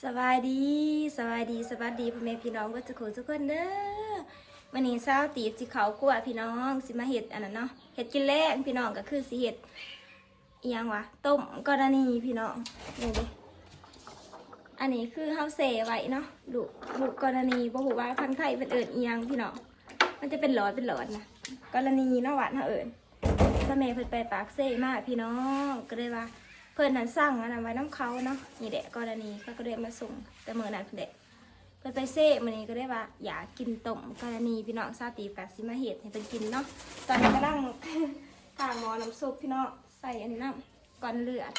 ສະບາຍດີ ສະບາຍດີ ສະຫວັດດີພໍ່ແມ່ພີ່ນ້ອງເບິດສູ່ຜູ້ສູ່ຄົນເດີ. ມື້ນີ້ສາວຕີບຊິເຂົ້າຄົວພີ່ນ້ອງ ຊິມາເຮັດອັນນັ້ນເນາະ ເຮັດກິນແລງພີ່ນ້ອງ ກໍຄືຊິເຮັດ ອີ່ຫຍັງຫວາ ຕົ້ມກໍລະນີພີ່ນ້ອງ. ນີ້ເດ້ ອັນນີ້ຄືເຮົາແຊ່ໄວ້ເນາະ ລູກ ລູກກໍລະນີ ບໍ່ຮູ້ວ່າທາງໄທເພິ່ນເອີ້ນອີ່ຫຍັງພີ່ນ້ອງ ມັນຈະເປັນຫຼອດເປັນຫຼອດນະ ກໍລະນີເນາະ ບ້ານເຮົາເອີ້ນ. ສາວແມ່ເພິ່ນໄປປາກເຊມາພີ່ນ້ອງ ກໍເລີຍວ່າເພິ່ນຫັ້ນສັ່ງອັນນັ້ນໄວ້ນຳເຂົາເນາະ ນີ້ແຫຼະກໍລະນີ ເຂົາກໍເລີຍມາສົ່ງແຕ່ມື້ນັ້ນພຸ້ນແຫຼະ. ເພິ່ນໄປເຊມື້ນີ້ກໍເລີຍວ່າຢາກກິນຕົ້ມກໍລະນີພີ່ນ້ອງ ສາວຕີບກໍຊິມາເຮັດໃຫ້ເພິ່ນກິນເນາະ. ຕອນນີ້ກຳລັງທາງໝໍ້ນ້ຳຊຸບພີ່ນ້ອງ ໃສ່ອັນນີ້ນຳ ກ່ອນເລືອດ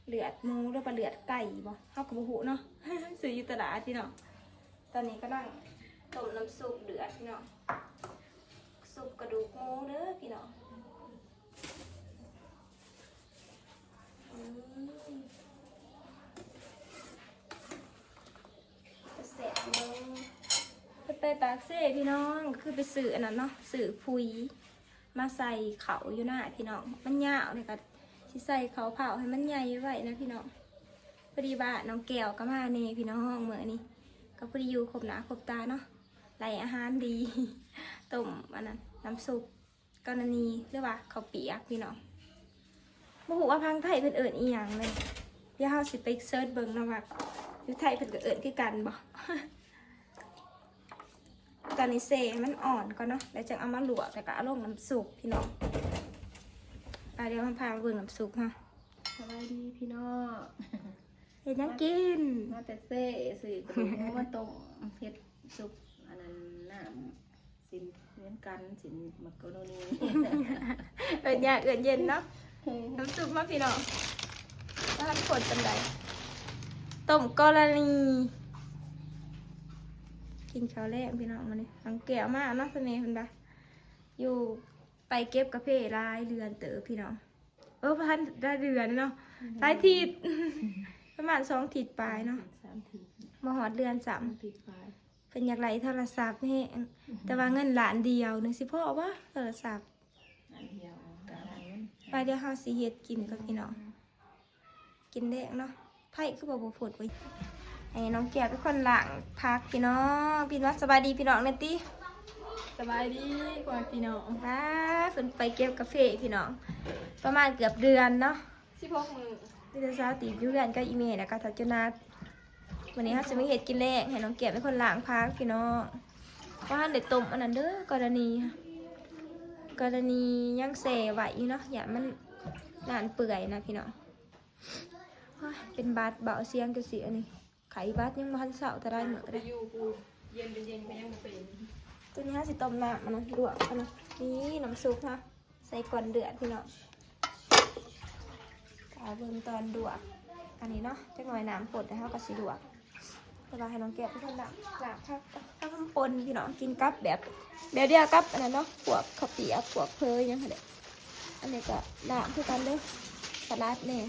ເລືອດໝູ ຫຼືວ່າເລືອດໄກ່ບໍ ເຮົາກໍບໍ່ຮູ້ເນາະ ຊື້ຢູ່ຕະຫຼາດພີ່ນ້ອງ. ຕອນນີ້ກຳລັງຕົ້ມນ້ຳຊຸບເລືອດພີ່ນ້ອງ ຊຸບກະດູກໝູເດີພີ່ນ້ອງ. ອືມ ແຊບເດີ. ເພິ່ນໄປປາກເຊພີ່ນ້ອງ ກໍຄືໄປຊື້ອັນນັ້ນເນາະ ຊື້ປຸ໋ຍມາໃສ່ເຂົ້າຢູ່ນາພີ່ນ້ອງ ມັນຍາວ ແລ້ວກໍຊິໃສ່ເຂົ້າເຜົາໃຫ້ມັນໃຫຍ່ໄວໆນະພີ່ນ້ອງ. ພໍດີວ່ານ້ອງແກ້ວກໍມາແດ່ພີ່ນ້ອງ ມື້ນີ້ກໍພໍດີຢູ່ຄົບໜ້າຄົບຕາເນາະ ໄດ້ອາຫານດີ ຕົ້ມອັນນັ້ນ ນ້ຳຊຸບ ກໍລະນີ ຫຼືວ່າເຂົ້າປຽກພີ່ນ້ອງ. ບໍ່ຮູ້ວ່າທາງໄທເພິ່ນເອີ້ນອີ່ຫຍັງເລີຍ ດຽວເຮົາຊິໄປເສີດເບິ່ງເນາະວ່າຢູ່ໄທເພິ່ນກໍເອີ້ນຄືກັນບໍ. ຕອນນີ້ແຊ່ໃຫ້ມັນອ່ອນກ່ອນເນາະ ແລ້ວຈັ່ງເອົາມາລວກ ແລ້ວກໍເອົາລົງນ້ຳຊຸບພີ່ນ້ອງ. ໄປ ດຽວເຮົາພາມາເບິ່ງນ້ຳຊຸບເຮົາ. ສະບາຍດີພີ່ນ້ອງ ເຮັດຫຍັງກິນ? ມາແຕ່ເຊ ຊື້ກະດູກໝູມາຕົ້ມ ເຮັດຊຸບອັນນັ້ນ ນ້ຳຊີ້ນເໝືອນກັນ ຊີ້ນມັກກະໂຣນີ ເອີ້ນຍາກເອີ້ນເຢັນເນາະ. ອືມ ນ້ຳຊຸບມາພີ່ນ້ອງ ບໍ່ທັນຄົນປານໃດ ຕົ້ມກໍລະນີ. ກິນເຂົ້າແລງພີ່ນ້ອງ ມື້ນີ້ນ້ອງແກ້ວມາເນາະ ສາວແມ່ເພິ່ນວ່າຢູ່ ໄປເກັບກາເຟຫຼາຍເດືອນເຕີບພີ່ນ້ອງ ເອີ ບໍ່ທັນໄດ້ເດືອນເນາະ ອືມ ຫຼາຍທິດ ປະມານສອງທິດປາຍເນາະ ສາມທິດ ບໍ່ຮອດເດືອນຊ້ຳ ສາມທິດປາຍ. ເພິ່ນຢາກໄດ້ໂທລະສັບແຮງ ອືມ ແຕ່ວ່າເງິນລ້ານດຽວໜຶ່ງຊິພໍບໍ່ໂທລະສັບ? ລ້ານດຽວກໍໄດ້ເງິນ ໄປ ດຽວເຮົາຊິເຮັດກິນກ່ອນພີ່ນ້ອງ ກິນແລງເນາະ. ໄຟຄືວ່າບໍ່ພົດເວີຍ ໃຫ້ນ້ອງແກ້ວເປັນຄົນລ້າງຜັກພີ່ນ້ອງ. ພີ່ນ້ອງ ສະບາຍດີພີ່ນ້ອງແດ່ຕິ ສະບາຍດີພໍ່ແມ່ພີ່ນ້ອງ. ວ້າ ເພິ່ນໄປເກັບກາເຟພີ່ນ້ອງ ປະມານເກືອບເດືອນເນາະ ສິບຫົກມື້ ມີແຕ່ສາວຕີບຢູ່ເຮືອນກັບອີ່ແມ່ ແລ້ວກໍທ້າວຈຸນາດ. ມື້ນີ້ເຮົາຊິມາເຮັດກິນແລງ ໃຫ້ນ້ອງແກ້ວເປັນຄົນລ້າງຜັກພີ່ນ້ອງ. ບໍ່ທັນໄດ້ຕົ້ມອັນນັ້ນເດີ ກໍລະນີ ກໍລະນີຍັງແຊ່ໄວ້ຢູ່ເນາະ ຢ້ານມັນນານເປື່ອຍນະພີ່ນ້ອງ. ໂອ້ຍ ເປັນຫວັດ ເບົາສຽງຈັ່ງຊີ້ ອັນນີ້ໄຂ້ຫວັດຍັງບໍ່ທັນເຊົາ ແຕ່ຫຼາຍມື້ແລ້ວ ໄປຢູ່ພູເຢັນເປັນເຢັນກໍຍັງບໍ່ເປັນ. ຕົວນີ້ເຮົາຊິຕົ້ມນ້ຳອັນນັ້ນ ລວກອັນນັ້ນ ນີ້ນ້ຳຊຸບເຮົາ ໃສ່ກ່ອນເດືອດພີ່ນ້ອງ. ຖ້າເບິ່ງຕອນລວກອັນນີ້ເນາະ ຈັກໜ່ອຍນ້ຳຟົດແລ້ວເຮົາກໍຊິລວກ ແຕ່ວ່າໃຫ້ນ້ອງແກ້ວເປັນຄົນລ້າງ ລ້າງຜັກ ຜັກຫອມປົ່ນພີ່ນ້ອງ ກິນກັບແບບ ແບບດຽວກັບອັນນັ້ນເນາະ ພວກເຂົ້າປຽກ ພວກເຜີຫຍັງຫັ້ນແຫຼະ. ອັນນີ້ກໍລ້າງຄືກັນເດີ ສະຫຼັດແດ່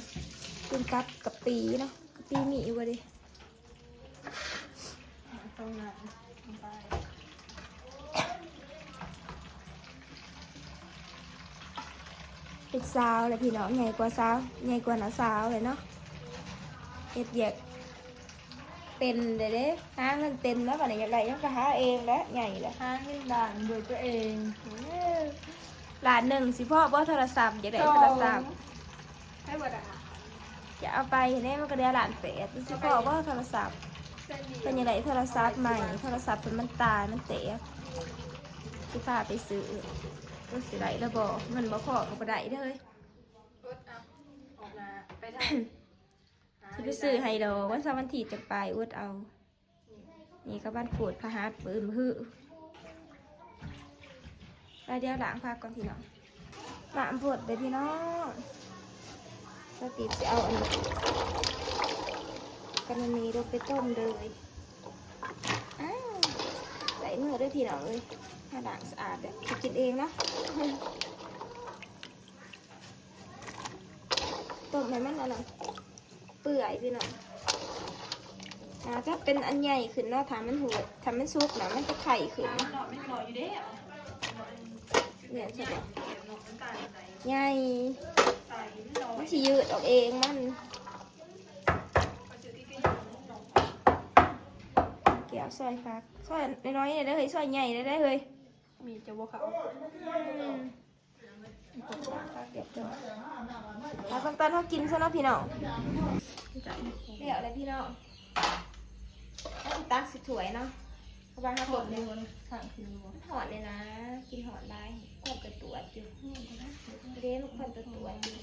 ກິນກັບກະປິເນາະ ກະປິມີຢູ່ບໍ່ເດ? ເປັນສາວແລ້ວພີ່ນ້ອງ ໃຫຍ່ກວ່າສາວ ໃຫຍ່ກວ່ານ້າສາວແລ້ວເນາະ ເຮັດວຽກເປັນແລ້ວເດ້ ຫາເງິນເປັນແລ້ວ ບັດນີ້ຢາກໄດ້ຫຍັງກໍຫາເອງແຫຼະ ໃຫຍ່ແລ້ວ ຫາເງິນລ້ານດ້ວຍຕົວເອງ. ເອີ ລ້ານໜຶ່ງຊິພໍບໍ່ໂທລະສັບ ຢາກໄດ້ໂທລະສັບ ໃຫ້ບໍ່ໄດ້ ຈະເອົາໄປແດ່ ມັນກໍເຫຼືອລ້ານແປດ ຊິພໍບໍ່ໂທລະສັບ? ເພິ່ນຢາກໄດ້ໂທລະສັບໃໝ່ ໂທລະສັບເພິ່ນມັນຕາຍ ມັນແຕກ ຊິພາໄປຊື້ ເອີ ຊິໄດ້ແລ້ວບໍ່? ເງິນບໍ່ພໍກໍບໍ່ໄດ້ເດີເຮີ້ຍ ອດເອົາ ອອກໜ້າໄປທາງ ຊິໄປຊື້ໃຫ້ດອກ ວັນເສົາວັນອາທິດຈັ່ງໄປ ອດເອົາ. ນີ້ກໍວັນພຸດພະຫັດ ມື້ອື່ນມື້ຮື ແລ້ວດຽວລ້າງຜັກກ່ອນພີ່ນ້ອງ ນ້ຳຟົດເດີພີ່ນ້ອງ. ສາວຕີບຊິເອົາອັນນີ້ ກະລະນີລົງໄປຕົ້ມເລີຍ. ອ້າວ ໄດ້ມື້ເດີພີ່ນ້ອງເອີຍ ມາລ້າງສະອາດເດີ ຊິກິນເອງເນາະ. ຕົ້ມໃຫ້ມັນອັນນັ້ນ ເປື່ອຍພີ່ນ້ອງ ອາ ຈະເປັນອັນໃຫຍ່ຂຶ້ນເນາະ ຖ້າມັນຫວດ ຖ້າມັນສຸກນະ ມັນຈະໄຂ່ຂຶ້ນ ແມ່ນຊະບໍ່ ໃຫຍ່ ມັນຊິຍືດອອກເອງມັນ. ຊອຍຜັກ ຊອຍນ້ອຍໆ ໄດ້ເຮີ້ຍ ຊອຍໃຫຍ່ໄດ້ເຮີ້ຍ ມີຈະບໍ່ເຂົ້າ ອືມ ຜັກຮຽບຮ້ອຍ ມາເບິ່ງຕອນເຮົາກິນຊະເນາະພີ່ນ້ອງ ແລ້ວແຫຼະພີ່ນ້ອງ ເຮົາຊິຕັກໃສ່ຖ້ວຍເນາະ ເພາະວ່າເຮົາຕົ້ມຢູ່ ມັນຮ້ອນເດນະ ກິນຮ້ອນຫຼາຍ ຄວັນຕະຕວດຢູ່ ເດ້ ມັນຄວັນຕະຕວດຢູ່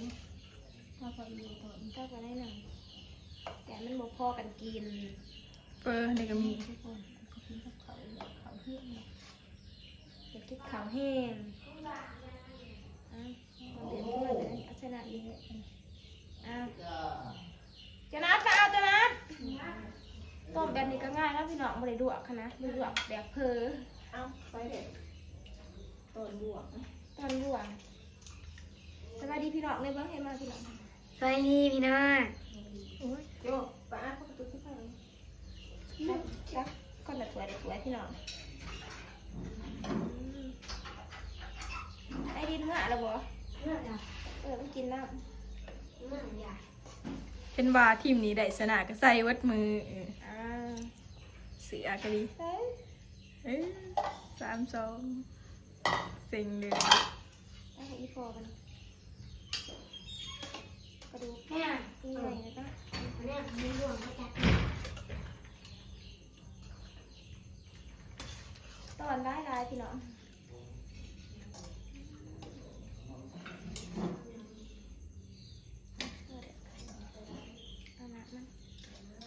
ເຮົາກໍຢູ່ຕອນ ເຈົ້າກໍໄດ້ນຳ ແຕ່ມັນບໍ່ພໍກັນກິນ ເປີນີ້ກໍມີ ເຂົາກິນກັບເຂົ້າ ເຂົ້າແຮງ ຢາກກິນເຂົ້າແຮງ ເອົາ ເອົາຊະນະນີ້ ເອົາ ຈະນັດ ມາເອົາຈະນັດ ຕົ້ມແບບນີ້ກໍງ່າຍເນາະພີ່ນ້ອງ ບໍ່ໄດ້ລວກຫັ້ນນະ ບໍ່ລວກແບບເຜີ ເອົາ ໃສ່ເດ້ ຕອນລວກ ຕອນລວກ ສະບາຍດີພີ່ນ້ອງເດີ ເບິ່ງໃຫ້ມາພີ່ນ້ອງ ສະບາຍດີພີ່ນ້ອງ ໂອ້ຍ ໂຈ້ ປາ ເອົາປະຕູທີ່ເຂົ້າ ຕັກ ຄົນລະຖ້ວຍລະຖ້ວຍພີ່ນ້ອງ ອືມ ໄອ້ດິນເມື່ອລະບໍ່? ເມື່ອລະ ເອີ ມັນກິນນ້ຳ ເມື່ອລະ ເຫັນວ່າທີມນີ້ໄດ້ຊະນະກໍໃສ່ເບິດມື້ ເອີ ອ່າ ເສື້ອກໍດີ ເອີ ສາມສອງ ເສັງເລີຍ ເອົາໃຫ້ອີ່ພໍ່ມັນ ກະດູກ ແມ່ ຕີໃໝ່ແລ້ວກໍ ແມ່ ມີຫວງມາຈັບ ຕອນຫຼາຍໆ ພີ່ນ້ອງ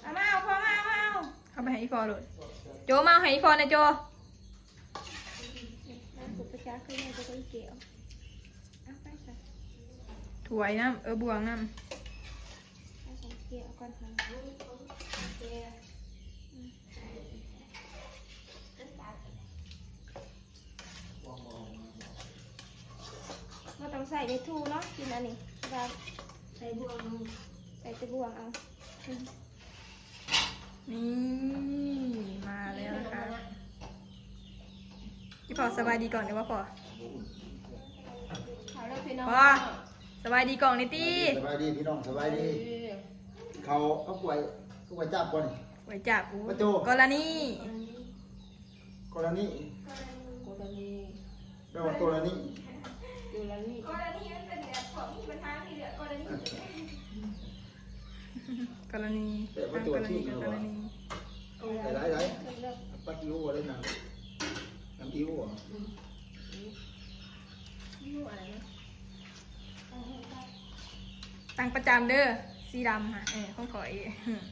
ເອົາມາ ເອົາມາ ເອົາພໍ່ມາ ເອົາມາ ເອົາ ເອົາໄປໃຫ້ອີ່ພໍ່ໂລດ ໂຈ ມາເອົາໃຫ້ອີ່ພໍ່ແດ່ ໂຈ ນາງຜູ້ປະຈັກຄືແມ່ນບໍ່ໄດ້ແກ້ວ ເອົາໄປຊະ ຖ້ວຍນຳ ເອີ ບ່ວງນຳ ເອົາຂອງແກ້ວກ່ອນ ຂອງແກ້ວ ອືມ ບໍ່ຕ້ອງໃສ່ໄມ້ຖູເນາະ ກິນອັນນີ້ ແຕ່ວ່າໃສ່ບ່ວງເອົາ ໃສ່ແຕ່ບ່ວງເອົາ ນີ້ ມາແລ້ວນະຄະ ອີ່ພໍ່ສະບາຍດີກ່ອນເດີບໍ່ພໍ່ ເອົາເດີພີ່ນ້ອງ ພໍ່ ສະບາຍດີກ່ອນແດ່ຕິ ສະບາຍດີພີ່ນ້ອງ ສະບາຍດີ ເຂົ້າກັບກ້ວຍ ກັບກ້ວຍຈັບບໍ່ນີ້ ກ້ວຍຈັບ ໂອ້ ປະຕູ ກໍລະນີ ກໍລະນີ ກໍລະນີ ແປວ່າໂຕລະນີ ໂຕລະນີ ກໍລະນີມັນເປັນແບບພວກມີບັນຫາ ມີເລື່ອງກໍລະນີ ກໍລະນີ ແປວ່າໂຕທີ່ ກໍລະນີ ຫຼາຍໆ ປັດອີໂອໄດ້ນຳ ນຳອີໂອ ອືມ ອີໂອ ອັນນັ້ນ ຕັ້ງປະຈຳເດີ ສີດຳຫັ້ນ ເອີ ຂອງຂ້ອຍ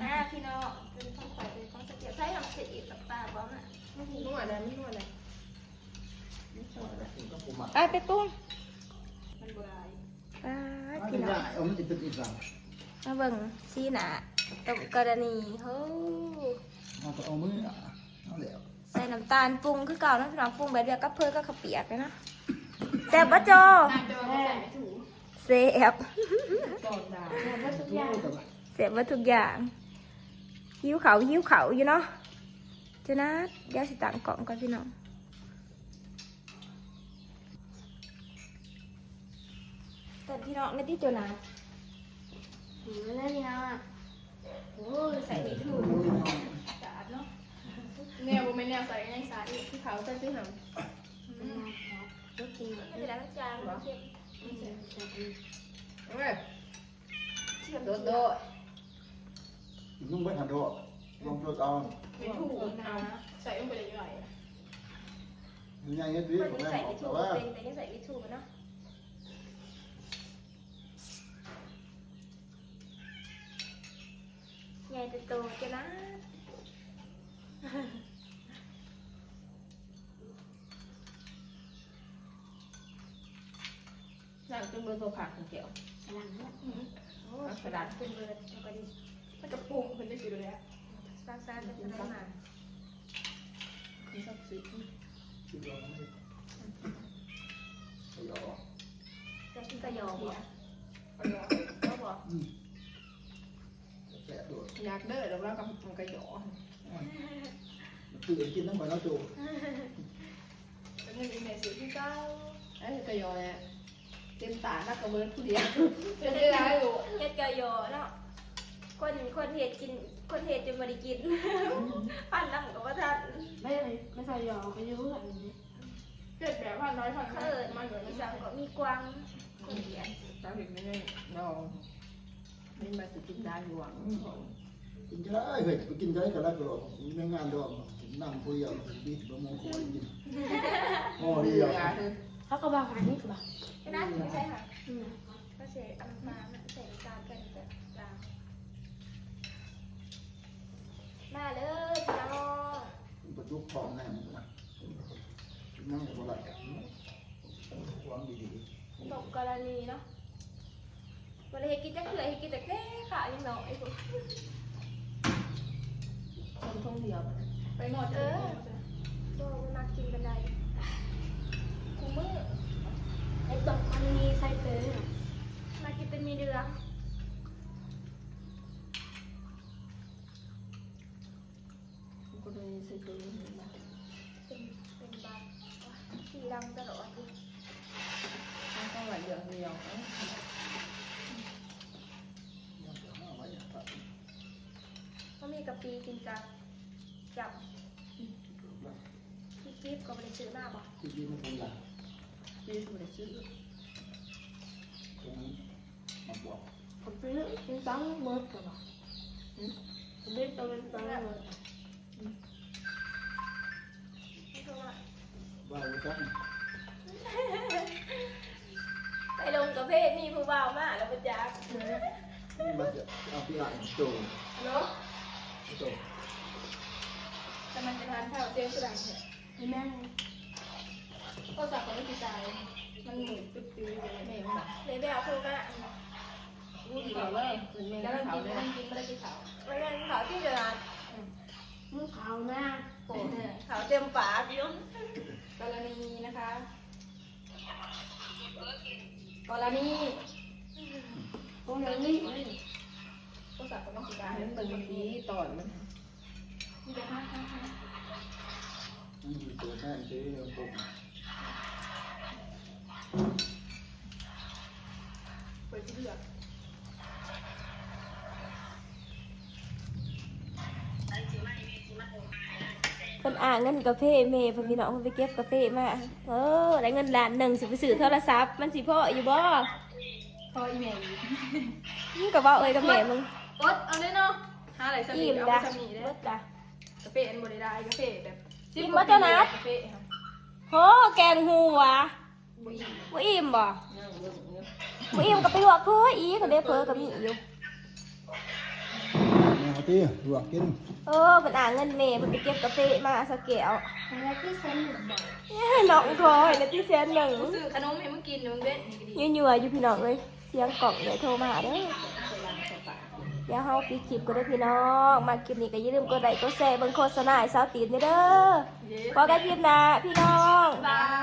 ອ່າ ພີ່ນ້ອງ ເປັນຂອງຂ້ອຍ ເປັນຂອງສະເກດ ໃສ່ທຳສະອີດກັບປາບໍ່ມະ ມັນນົວໄດ໋ ມັນນົວໄດ໋ ໄປ ໄປປຸງ ມັນບໍ່ຫຼາຍ ປາດ ພີ່ນ້ອງ ເອົາ ມັນຊິເປັນອີ່ຫຍັງ ມາເບິ່ງສີໜ້າຕົ້ມກໍລະນີ ໂຫ ເຮົາກໍເອົາມື ເອົາແລ້ວ ໃສ່ນ້ຳຕານ ປຸງຄືເກົ່າເນາະພີ່ນ້ອງ ປຸງແບບດຽວກັບເຜີກັບເຂົ້າປຽກເລີຍເນາະ ແຊບບໍ່ໂຈ? ແຊບ ແຊບເບິດທຸກຢ່າງ ແຊບເບິດທຸກຢ່າງ ຫິວເຂົ້າ ຫິວເຂົ້າຢູ່ເນາະ ເຈົ້ານາດ ດຽວຊິຕັ້ງກ້ອງກ່ອນພີ່ນ້ອງ ຕອນພີ່ນ້ອງນະຕິ ເຈົ້ານາດ ອືມ ແລ້ວນີ້ເຮົາ ໂອ້ຍ ໃສ່ໄມ້ຖູ ສະອາດເນາະ ແນວບໍ່ແມ່ນແນວໃສ່ກໍຍັງສະອາດອີກ ຄືເຂົາໃສ່ຄືຫຳ ອືມ ມັນຈາງ ມັນເຄັມ ເອົາເລີຍ ໂດດໆ ນຸ່ງເບິດຫັ້ນໂດດ ລອງໂດດເອົາ ໄມ້ຖູນະ ໃສ່ລົງໄປເລື້ອຍໆ ມັນໃຫຍ່ເຮັດດີ ມັນໃສ່ໄມ້ຖູເປັນ ແຕ່ຍັງໃສ່ໄມ້ຖູເນາະ ໃຫຍ່ແຕ່ໂຕ ເຈົ້ານາດ ລ້າງຈົນເບິດບໍ່ຜັກຂອງແກ້ວ ລ້າງແລ້ວ ອືມ ໂອ້ ພັກສະຫຼັດ ຈົນເບິດ ແລ້ວກໍດີ ມັນກະປຸງຂຶ້ນໄດ້ຊິເລີຍ ພັກສະຫຼັດເປັນຈັ່ງໃດມາ ຄືສັກສິດ ກະຢໍ ເຈົ້າກິນກະຢໍບໍ່? ກະຢໍ ບໍ່ບໍ່ ອືມ ແຊບໂດດ ຢາກເດີ ແລ້ວລາວກໍກິນກະຢໍ ອືມ ມັນຕື່ນກິນນຳຂ້ອຍເນາະໂຈ ເງິນອີແມ່ຊື້ຄືເກົ່າ ເຮັດກະຢໍແຫຼະ ເຕັມຖາດລາວກໍເບິດຜູ້ດຽວ ເຮັດໄດ້ຫຼາຍໂລດ ເຮັດກະຢໍເນາະ ຄົນ ຄົນເຮັດກິນ ຄົນເຮັດຈົນບໍ່ໄດ້ກິນ ພັນນຳກໍບໍ່ທັນ ໄດ້ໄປໃສ່ຢອກໄປຢູ່ເຮືອນນີ້ ເຮັດແບບພັນໄດ້ພັນ ເອີ້ນມາເລີຍ ອີສານກໍມີກວາງຄົນດຽວ ເຈົ້າເຮັດໄດ້ດອງ ມີມາຊິກິນໄດ້ຢູ່ຫວ່າງ ກິນໄດ້ເຮີ້ຍ ໄປກິນໄດ້ກໍໄດ້ກໍ ໃນງານດອງ ນັ່ງຜູ້ດຽວ ບິດບໍ່ມົງຄົນກິນ ໝໍ້ດຽວ ເຮົາກໍບາງອັນນີ້ກໍບາງ ກໍໜ້າຊິໄປໃສ່ຫາ ອືມ ກໍເສເອົານ້ຳປາມາໃສ່ນ້ຳຕານກັນ ກໍລາວ ມາເລີຍພີ່ນ້ອງ ປາດຸກຂອງແໜ້ນນະ ກິນນຳກໍບໍ່ໄດ້ ຫວັງດີໆ ຕົກກໍລະນີເນາະ ບໍ່ໄດ້ເຮັດກິນຈັກເທື່ອ ເຮັດກິນແຕ່ແກ່ຂາວຍັງນ້ອຍພຸ້ນ ຄົນທົ່ງດຽວ ໄປໝົດ ເອີ ບໍ່ ບໍ່ມັກກິນປານໃດ ຄູ່ມື້ ເຮັດດອກມັນມີໄຂ່ເຕີ ມັກກິນແຕ່ໝີ່ເດືອງ ກໍເລີຍໃສ່ໂຕນີ້ນະ ເປັນ ເປັນບາດ ໂອ້ຍ ຂີ້ລັງຕະຫຼອດຢູ່ ມັນຕ້ອງໄວ້ເດືອນດຽວ ເອີ ມັນມີກະປິກິນກັບ ກັບ ອືມ ຈີບກໍບໍ່ໄດ້ຊື້ມາບໍ່? ຈີບມັນຄົນລາວ ຈີບບໍ່ໄດ້ຊື້ ຕົງ ມາບອກ ເຂົາຊື້ກິນຕັງເໝິດກັນວ່າ ຫືມ ເຂົາເຮັດຕາເວັນຕາເໝິດ ອືມ ວ່າບໍ່ຈັກ ໄປລົງກາເຟ ມີຜູ້ບ່າວມາແລ້ວບໍ່ຈັກ ມັນຈະເອົາທີ່ຫຼາຍໂຕ ເນາະ ໂຕ ແຕ່ມັນຈະທານເຂົ້າ ສຽງຄືດັງແທ້. ອີແມ່ ໂທລະສັບກໍໄດ້ຊິຕາຍ ມັນມືດຕຶບໆຢູ່ ແມ່ມັນບອກ ເລແບວໂທມາ ອູ້ ກິນເຂົ້າເລີຍ ແມ່ກິນເຂົ້າເລີຍ ກິນ ບໍ່ໄດ້ກິນເຂົ້າ ແມ່ກິນເຂົ້າທີ່ຕະຫຼາດ ອືມ ເຂົ້ານະ ໂອ້ ເຂົ້າເຕັມປາກຢູ່ ກໍລະນີນະຄະ ກໍລະນີ ໂອ້ ເລື່ອງນີ້ ໂທລະສັບກໍຕ້ອງຊິໄດ້ ເບິ່ງດີຕອນມັນ ມັນເປີດແມ່ນຊິເລື່ອງປົມ ເປີດຊິເລືອກ ເພິ່ນອ້າງເງິນກາເຟແມ່ເພິ່ນ ພີ່ນ້ອງ ເພິ່ນໄປເກັບກາເຟມາ ເອີ ໄດ້ເງິນລ້ານໜຶ່ງ ຊິໄປຊື້ໂທລະສັບ ມັນຊິພໍຢູ່ບໍ່? ພໍອີແມ່ອີກ ມຶງກໍເວົ້າເອີຍກັບແມ່ມຶງ ອົດເອົາເລີຍເນາະ ຫາໄດ້ສ່ຳນີ້ ເອົາໄປສ່ຳນີ້ເດ້ ເບິດລະ ກາເຟອັນບໍ່ໄດ້ຫຼາຍ ກາເຟແບບ ອີ່ມບໍ່ເຈົ້ານະ ກາເຟ ໂຫ ແກງຫົວ ບໍ່ອີ່ມ ບໍ່ອີ່ມບໍ່? ຍັງເບິ່ງຢູ່ ບໍ່ອີ່ມກໍໄປລວກເຜີອີກ ຄັນໄດ້ເຜີກໍມີຢູ່ ແນວຕິລວກກິນ ເອີ ເພິ່ນອ້າງເງິນແມ່ ເພິ່ນໄປເກັບກາເຟມາ ຊາວແກ້ວ ໃຫ້ລະຕິແສນໜຶ່ງບໍ່? ນ້ອງຂໍໃຫ້ລະຕິແສນໜຶ່ງ ຊື້ຂະໜົມໃຫ້ມຶງກິນ ມຶງເວັນນີ້ກໍດີ ຍົວໆຢູ່ພີ່ນ້ອງເອີຍ ສຽງກ້ອງເອື້ອຍໂທມາເດີ ດຽວເຮົາປິດຄລິບກ່ອນເດີພີ່ນ້ອງ ມັກຄລິບນີ້ກໍຢ່າລືມກົດໄລ້ກົດແຊເບິ່ງໂຄສະນາໃຫ້ສາວຕີນແດ່ເດີ ພໍກັນຄລິບໜ້າພີ່ນ້ອງ ບາຍ